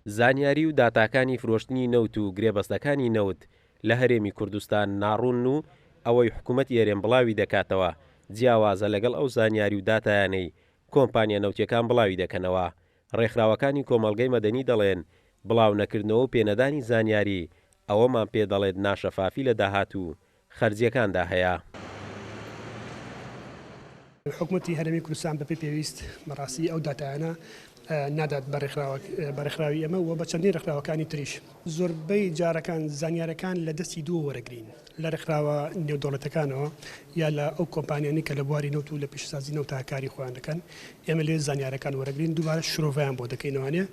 زانیاری و داتاکانی فرۆشتنی نەوت و گرێبەستەکانی نەوت لە هەرێمی کوردستان ناڕوونن و ئەوەی حکومەتی هەرێم بڵاوی دەکاتەوە جیاوازە لەگەڵ ئەو زانیاری و داتایانەی کۆمپانیا نەوتیەکان بڵاوی دەکەنەوە. ڕێکخراوەکانی کۆمەڵگەی مەدەنی دەڵێن، بڵاونەکردنەوە و پێنەدانی زانیاری ئەوەمان پێدەڵێت ناشەفافی لە داهات و خەرجییەکاندا هەیە. حکومەتی هەرێمی کوردستان بەپێی پێویست بەڕاستی ئەو داتایانە نادات بە ڕێکخراوی ئێمە و بە چەندین ڕێکخراوەکانی تریش. زۆربەی جارەکان زانیارەکان لە دەستی دووە وەرەگرین لە ڕێکخراوە نێودەوڵەتەکانەوە یا لە ئەو کۆمپانیانەی کە لە بواری نەوت و لە پیشەسازی نەوتا کاری خۆیان دەکەن ئێمە لێ زانیارەکان وەرەگرین دووبارە شرۆڤەیان بۆ دەکەینەوانێ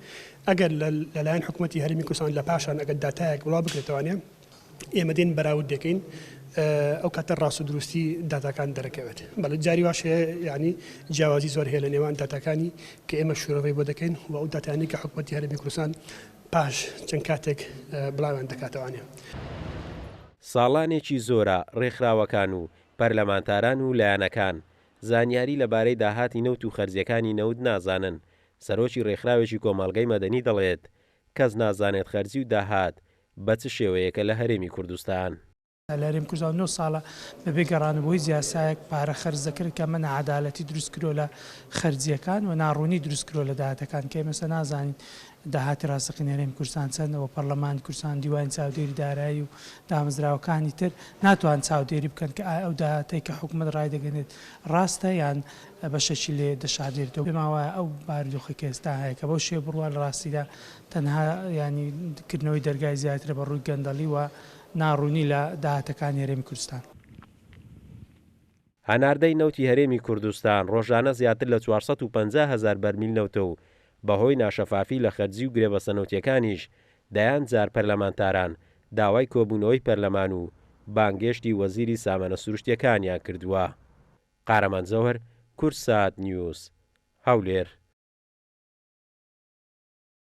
ئەگەر لەلایەن حکومەتی هەرێمی کوردستان لە پاشان ئەگەر داتایەک بڵاو بکرێتەوانێ ئێمە دێین بەراورد دەکەین ئەو کاتە ڕاست و دروستی داتاکان دەرەکەوێت بەڵێ جاری واش هەیە یعنی جیاوازی زۆر هەیە لە نێوان داتاکانی کە ئێمە شرۆڤەی بۆ دەکەین و ئەو داتایانەی کە حکومەتی هەرێمی کوردستان پاش چەند کاتێک بڵاویان دەکاتەوانێ. ساڵانێکی زۆرە ڕێکخراوەکان و پەرلەمانتاران و لایەنەکان زانیاری لەبارەی داهاتی نەوت و خەرجیەکانی نەوت نازانن، سەرۆکی ڕێکخراوێکی کۆمەڵگەی مەدەنی دەڵێت، کەس نازانێت خەرجی و داهات بە چ شێوەیەکە لە هەرێمی کوردستان. لە هەرێمی کوردستان نۆ ساڵە بەبێ گەڕانەوە بۆ هیچ یاسایەک پارە خەرج دەکرێت کە ئەمە ناعەدالەتی دروست کردووە لە خەرجییەکان و ناڕوونی دروست کردووە لە داهاتەکان کە ئێمە ئێستا نازانین داهاتی ڕاستەقینەی هەرێمی کوردستان چەندە و پەڕلەمانی کوردستان دیوانی چاودێری دارایی و دامەزراوەکانی تر ناتوان چاودێری بکەن کە ئایا ئەو داهاتەی کە حکومەت ڕایدەگەنێت ڕاستە یان بەشێکی لێ دەشاردرێتەوە. پێمان وایە ئەو بارودۆخەی کە ئێستا هەیە کە بەو شێوە بڕوا لە ڕاستیدا تەنها یانی کردنەوەی دەرگای زیاترە بە ڕووی گەندەڵی و ناڕوونی لە داهاتەکانی هەرێمی کوردستان. هەناردەی نەوتی هەرێمی کوردستان ڕۆژانە زیاتر لە 450 هەزار بەرمیل نەوتە و بەهۆی ناشەفافی لە خەرجی و گرێبەستە نەوتییەکانیش دەیان جار پەرلەمانتاران داوای کۆبوونەوەی پەرلەمان و بانگێشتی وەزیری سامانە سروشتییەکانیان کردووە. قارەمان جەوهەر، کوردسات نیوز، هەولێر.